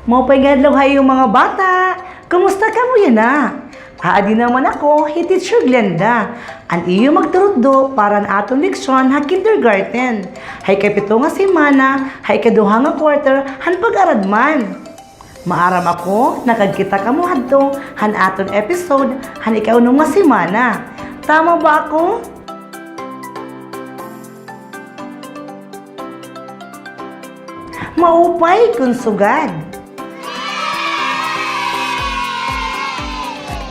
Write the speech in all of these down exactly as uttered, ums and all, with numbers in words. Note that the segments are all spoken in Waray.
Maupay nga adlaw ha iyo, mga bata. Kumusta kamo yana? Aadi naman ako, hi Teacher Glenda, an iyo magturutdo para han aton leksyon ha kindergarten, ha ikapito nga semana, ha ikaduha nga quarter han pag-aradman. Maaram ako, nakagkita kamo hadto han aton episode han ikaunom nga semana. Tama ba ako? Maupay kon sugad.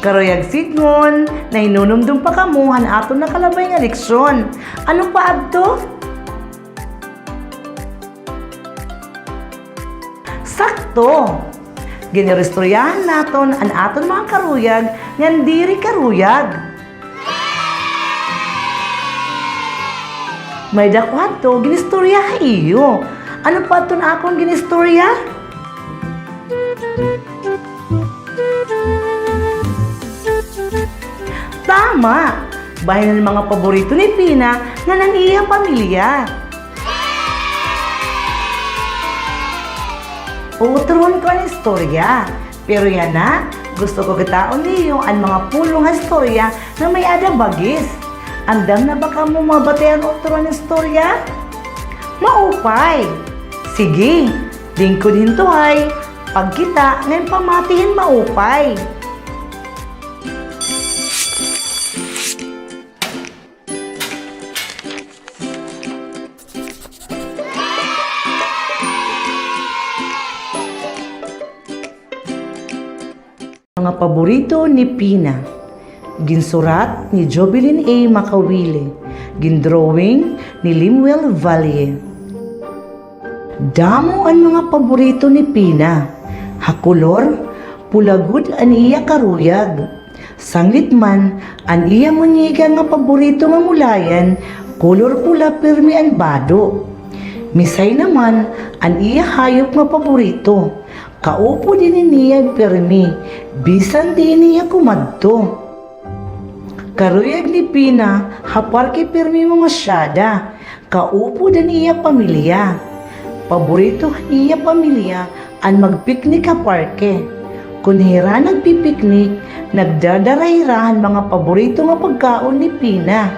Karuyag sidngon, nahinunumdom pa kamo han aton nakalabay nga leksyon. Ano pa adto? Sakto! Giniristoryahan naton an aton mga karuyag ngan diri karuyag. May-ada ko hadto ginistorya ha iyo. Ano pa adton akon ginistorya? Tama! Bahin an mga paborito ni Pina ngan an iya pamilya. Uutrohon ko an istorya. Pero yana, gusto ko kitaon niyo an mga pulong ha istorya nga may-ada bagis. Andam na ba kamo mabatian utro an istorya? Maupay! Sige, lingkod hin tuhay, pagkita ngan pamati hin maupay. Mga paborito ni Pina. Ginsurat ni Jovelyn A. Makawili. Gindrawing ni Lemuel Valle. Damo an mga paborito ni Pina. Ha kolor, pula gud an iya karuyag. Sanglit man, an iya muñeca nga paborito nga mulayan, kolor pula pirmi an bado. Misay naman, an iya hayop nga paborito. Kaupod ini niya pirmi, bisan diin hiya kumadto. Karuyag ni Pina, ha parke pirmi mamasyada. Kaupod an iya pamilya. Paborito han iya pamilya an magpiknik ha parke. Kon hira nagpipiknik, nagdadara hira han mga paborito nga pagkaon ni Pina,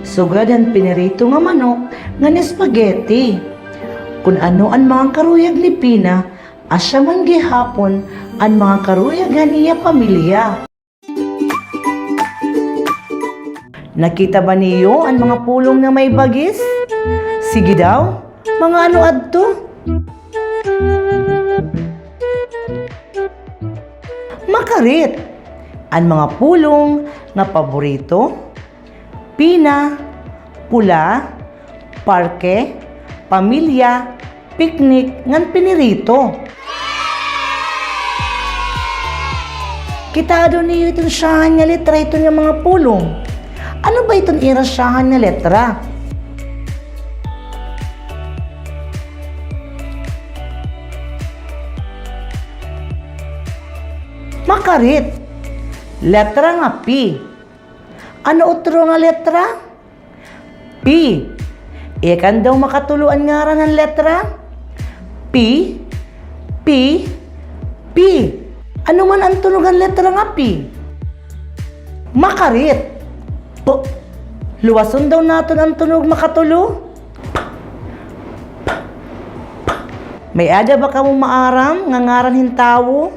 sugad han pinirito nga manok ngan spaghetti. Kon ano an mga karuyag ni Pina, asya man gihapon an mga karuyag han iya pamilya. Nakita ba niyo an mga pulong nga may bagis? Sige daw, mga ano adto? Makarit! An mga pulong nga paborito, Pina, pula, parke, pamilya, piknik, ngan pinirito. Kitaa daw niyo iton syahan nga letra, iton nga mga pulong. Ano ba iton ira syahan nga letra? Makarit. Letra nga P. Ano utro nga letra? P. Iyakan daw makatulo an ngaran han letra. P, P, P. Ano man an tunog han letra nga P? Makarit. P. Luwason daw naton an tunog makatulo. May-ada ba kamo maaram nga ngaran hin tawo,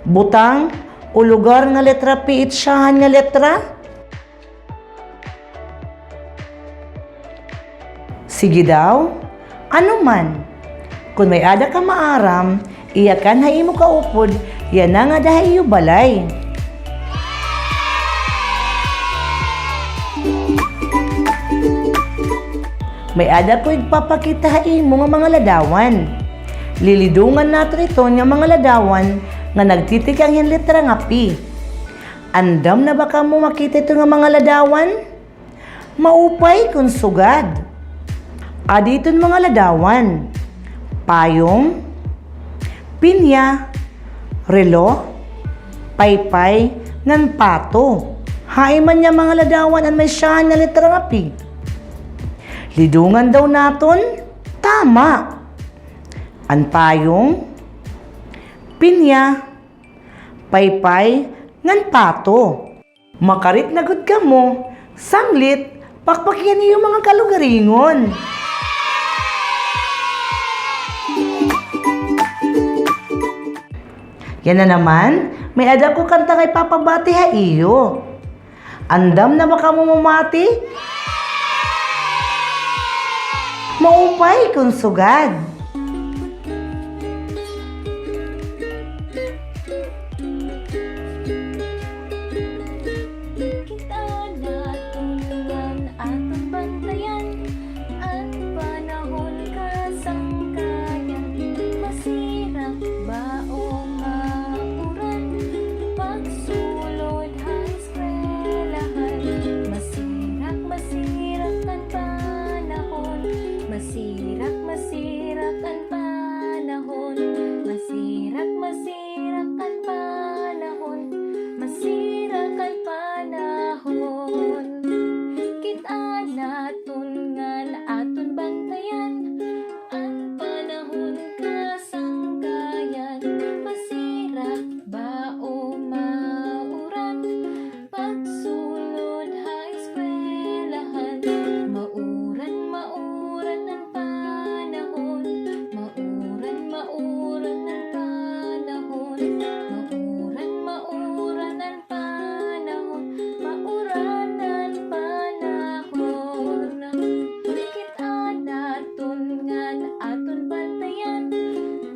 butang, o lugar nga letra P it syahan nga letra? Sige daw. Ano man? Kon may-ada ka maaram, iyakan ha imo kaupod yana ngada ha iyo balay. May-ada ko igpapakita ha imo nga mga ladawan. Lilidungan naton iton nga mga ladawan nga nagtitikang hin letra nga P. Andam na ba kamo makita iton nga mga ladawan? Maupay kon sugad. Adi iton mga ladawan: payong, pinya, relo, paypay, ngan pato. Hain man nga mga ladawan an may syahan nga letra nga P? Lidungan daw naton. Tama. An payong, pinya, paypay, ngan pato. Makarit na gud kamo, sanglit, pakpaki an iyo mga kalugaringon. Yana naman, may-ada ko kanta nga ipapabati ha iyo. Andam na ba kamo mamati? Maupay kon sugad. Kita naton ngan aton bantayan an panahon kasangkayan. Masirak ba o mauran, pagsulod ha eskwelahan. Masirak, masirak an panahon. Masirak, masirak an panahon. Masirak, masirak an panahon. Masirak an panahon. Kita naton ngan aton bantayan an panahon kasangkayan. Masirak ba o mauran, pagsulod ha eskwelahan. Mauran, mauran an panahon. Mauran, mauran an panahon. Mauran, mauran an panahon. Mauran an panahon. Kita naton ngan aton bantayan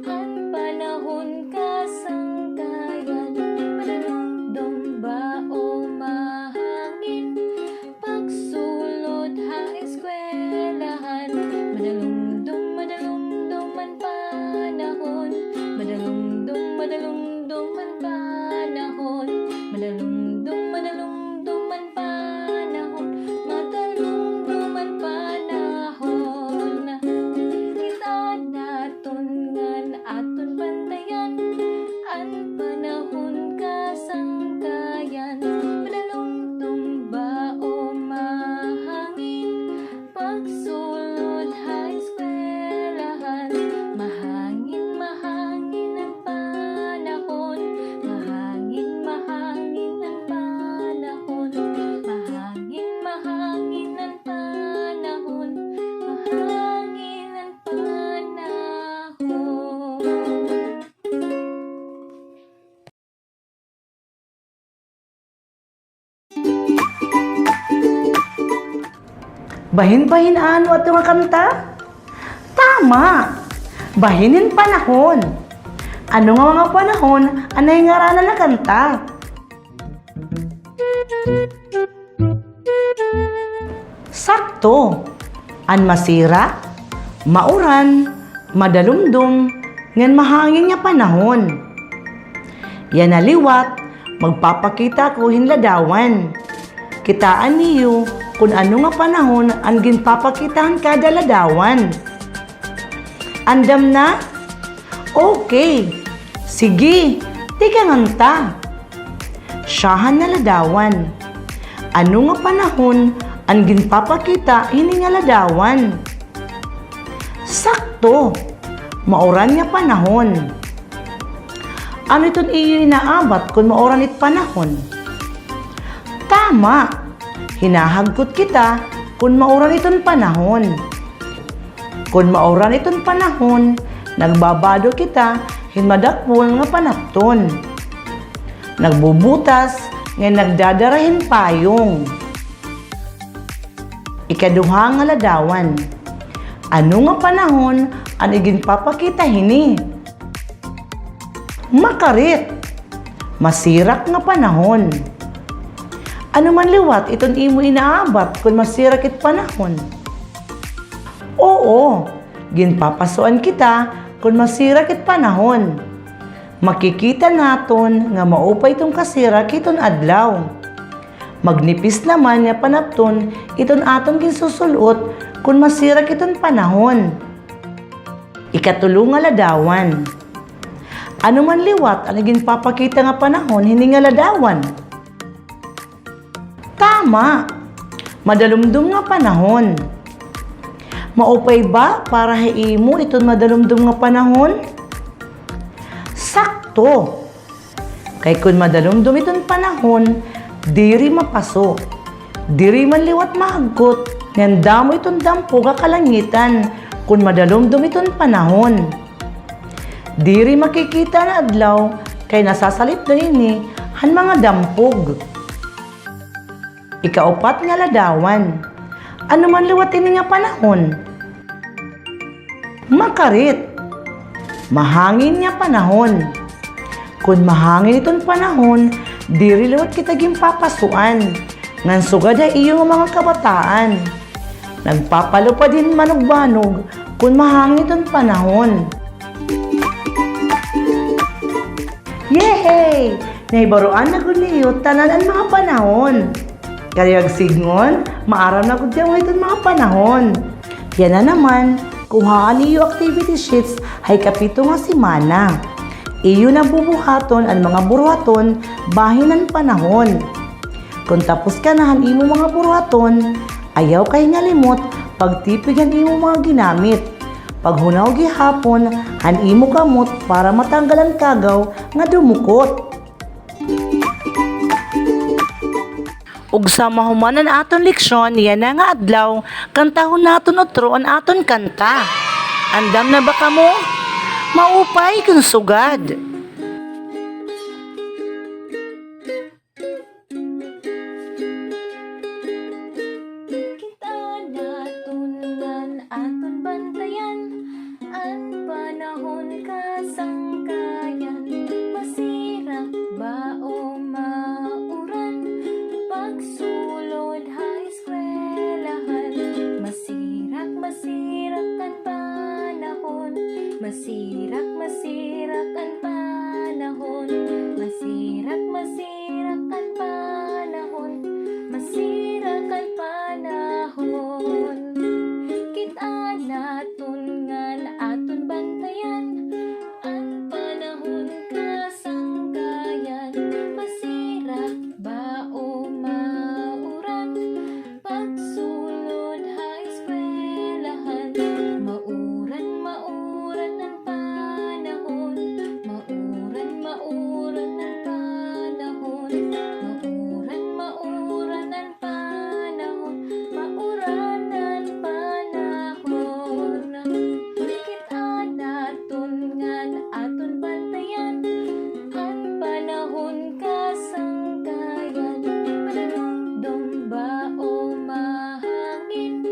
an panahon kasangkayan. Madalumdom ba o mahangin, pagsulod ha eskwelahan. Madalumdom, madalumdom an panahon. Madalumdom, madalumdom an panahon. Madalumdom, madalumdom an panahon. Madalumdom an panahon. Kita naton ngan aton bantayan an panahon kasangkayan. Madalumdom ba o mahangin, pagsulod ha eskwelahan. Mahangin, mahangin an panahon. Mahangin, mahangin an panahon. Mahangin, mahangin an panahon. Mahangin an panahon. Bahin, bahin ano ato nga kanta? Tama! Bahin hin panahon. Ano nga mga panahon an nahingaranan nga kanta? Sakto. An masirak, mauran, madalumdom, ngan mahangin nga panahon. Yana liwat, magpapakita ako hin ladawan. Kitaa niyo kon ano nga panahon an ginpapakita han kada ladawan. Andam na? Okay. Sige, tikang ta. Syahan nga ladawan. Ano nga panahon an ginpapakita hini nga ladawan? Sakto. Mauran nga panahon. Ano iton iyo inaabat kon mauran it panahon? Tama. Hinahagkot kita kon mauran iton panahon. Kon mauran iton panahon, nagbabado kita hin madakpon nga panapton. Nagbubutas ngan nagdadara hin payong. Ikaduha nga ladawan. Ano nga panahon an iginpapakita hini? Makarit. Masirak nga panahon. Ano man liwat iton imo inaabat kon masirak it panahon? Oo, ginpapasuan kita kon masirak it panahon. Makikita naton nga maupay iton kasirak hiton adlaw. Magnipis naman nga panapton iton aton ginsusul-ot kon masirak iton panahon. Ikatulo nga ladawan. Ano man liwat an iginpapakita nga panahon hini nga ladawan? Tama! Madalumdom nga panahon. Maupay ba para ha imo iton madalumdom nga panahon? Sakto! Kay kon madalumdom iton panahon, diri mapaso. Diri man liwat mahagkot, ngan damo iton dampog ha kalangitan kon madalumdom iton panahon. Diri makikita an adlaw, kay nasasalipdan ini han mga dampog. Ikaupat nga ladawan. Ano man liwat ini nga panahon? Makarit. Mahangin nga panahon. Kon mahangin iton panahon, diri liwat kita ginpapasuan. Ngan sugad ha iyo nga mga kabataan. Nagpapalupad hin manugbanog kon mahangin iton panahon. Yehey! Nahibaroan na gud niyo tanan an mga panahon. Kay ag sidngon, maaram na gud kamo hiton mga panahon. Yana naman, kuhaa an iyo activity sheets ha ikapito nga semana. Iyo na bubuhaton an mga buruhaton bahin han panahon. Kon tapos ka na han imo mga buruhaton, ayaw kahingalimot pagtipig han imo mga ginamit. Paghunaw gihapon han imo kamot para matanggal an kagaw nga dumukot. Ugsa mahuman an aton leksyon yana nga adlaw, kantahon naton utro an aton kanta. Andam na ba kamo? Maupay kon sugad. Kita naton ngan aton bantayan an panahon kasangkayan. Masirak ba o mauran? Pagsulod ha eskwelahan. Masirak, masirak an panahon. Masirak, masirak an panahon. Masirak, masirak an panahon. Masirak an panahon. Kita naton ngan aton bantayan an panahon kasangkayan. Masirak ba o mauran? Pagsulod ha eskwelahan, mauran, mauran an panahon. Mauran, mauran an panahon. Mauran, mauran an panahon. Mauran an panahon. Kita naton ngan aton bantayan an panahon kasangkayan. Madalumdom ba o mahangin?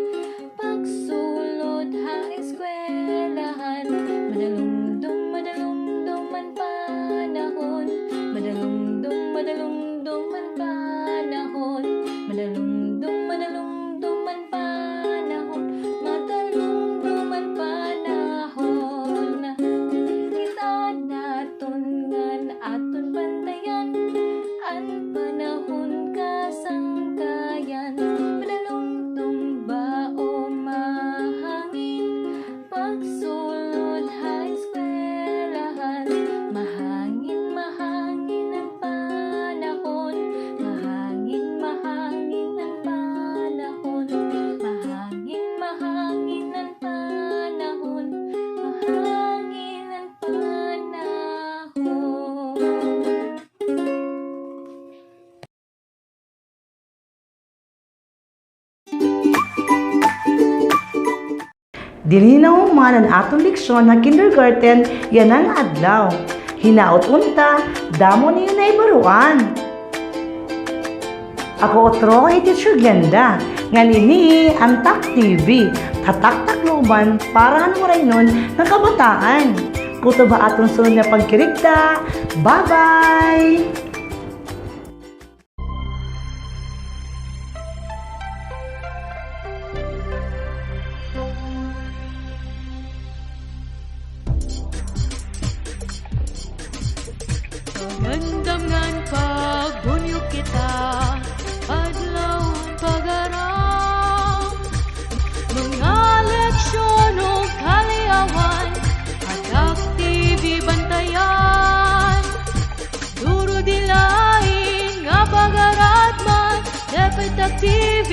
Pagsulod ha eskwelahan. Madalumdom, madalumdom an panahon. Madalumdom, madalumdom an panahon. Madalumdom, madalumdom an panahon. Madalumdom an panahon. Kita naton ngan aton bantayan an panahon kasangkayan. Madalumdom ba o mahangin? Pagsulod ha eskwelahan. Mahangin, mahangin an panahon. Mahangin, mahangin an panahon. Mahangin, mahangin an panahon. Mahangin an panahon. Dinhi nahuman an aton leksyon ha kindergarten yana nga adlaw. Hinaot unta, damo niyo nahibaroan. Ako utro hi Teacher Glenda, ngan ini an Tak T V, Tatak Tacloban para han Waraynon nga kabataan. Kutob ha aton sunod nga pagkirigta. Bye-bye! Pangandam ngan pagbunyog kita, adlaw pag-aram. Mga leksyon o kaliawan, Atak T V bantayan. Duro di lain nga pag-aratman, dapat Atak T V